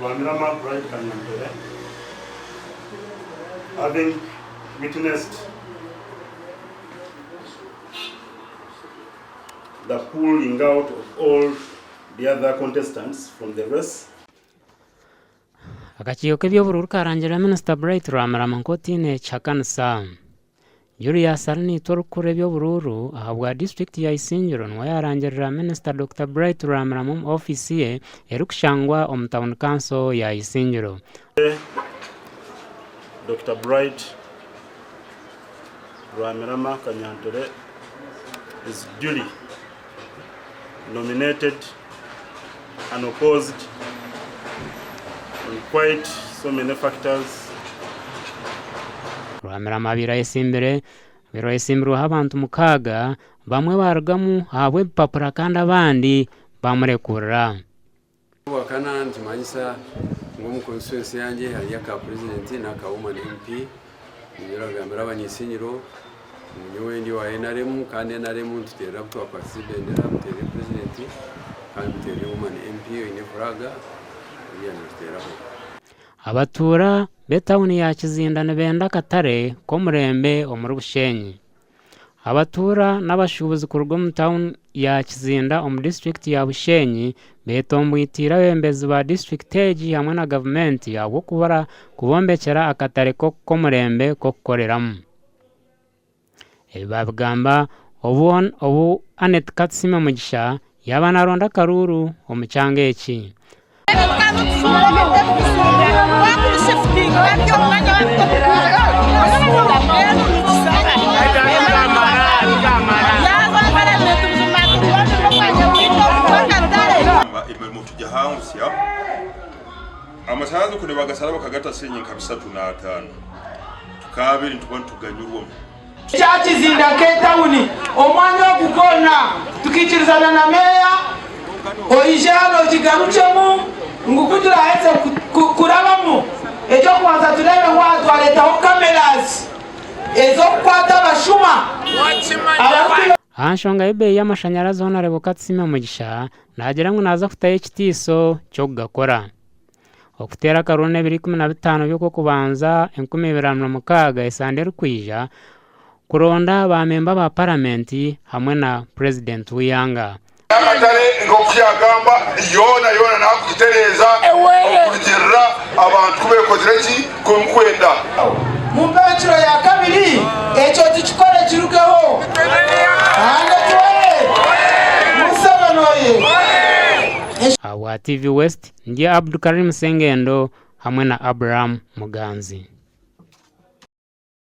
Rwamirama Bright Kanyampere, having witnessed the pulling out of all the other contestants from the race. Akakiiko k'eby'oburuuru karangirira Minisita Bright Rwamirama nk'otaine kihakanisa. Julius Arinaitwe orikukura eby'oburuuru ahabwa disiturikiti ya Isingiro niwe yaarangirira Minisita Dokita Bright Rwamirama omu ofiisi ye erikushangwa omu tauni kanso ya Isingiro. Dokita Bright Rwamirama Kanyantore is duly nominated unopposed on quite so many factors. Rwamirama abaire ayesimbire abaire ayesimbirweho abantu mukaaga, bamwe baarugamu ahabw'ebipapura kandi abandi baamurekurira. Obwakana nikimanyisa ngu omu constituency yangye hariyo aka president n'aka woman MP. Niinyenda kugambira abany'Isingiro ngu nyowe ndi owa nrm kandi nrm nituteerera abu twakwasize ebendera, muteerere president kandi muteerere woman MP oine flag oriya nituteeraho. Abatuura b'etauni ya Kizinda nibenda akatare k'omurembe omuri Bushenyi. Abatuura n'abashuubuzi kuruga omu tauni ya Kizinda omu disiturikiti ya Bushenyi betomboitiire abeebembezi ba disiturikiti egi hamwe na gavumenti ahabw'okubura kubombekyera akatare k'omurembe k'okukoreramu. Ebi baabigamba obu Annet Katsime Mugisha yaaba naaronda akaruuru omu kyanga eki. Emirimo tugihangutsya, amasanyarazi kuri nibagasara bakagata siringi nka 35 tukaabaire nituba nituganyurwamu. Kyakizinda nk'etawuni omwanya ogu gwona tukiikirizana na meeya oije hanu okigarukyemu ngu ku turaheze kurabamu eky'okubanza tureebe ngu aha twareetaho cameras ez'okukwata abashuma abarikwiba. Aha nshonga y'ebeeyi y'amashanyarazi Honarebo Katsime Mugisha naagira ngu naaza kutayo ekitiiso ky'okugakora. Okuteera akaruuru n'ebiro 15 by'Okw'okubanza 2026 esande erikwija kuronda baamemba ba Paramenti hamwe na Purezidenti w'eihanga. Akatare nk'oku yagamba yoona yoona nakugitereeza okurugirira abantu ku bekozire ki ku mukwenda. Mumpe encuro ya kabiri, ekyo tukikore kirugeho. Kandi oye! Museveni oye! Ahabwa TV West, ndi Abdukarim Sengendo hamwe na Abraham Muganzi.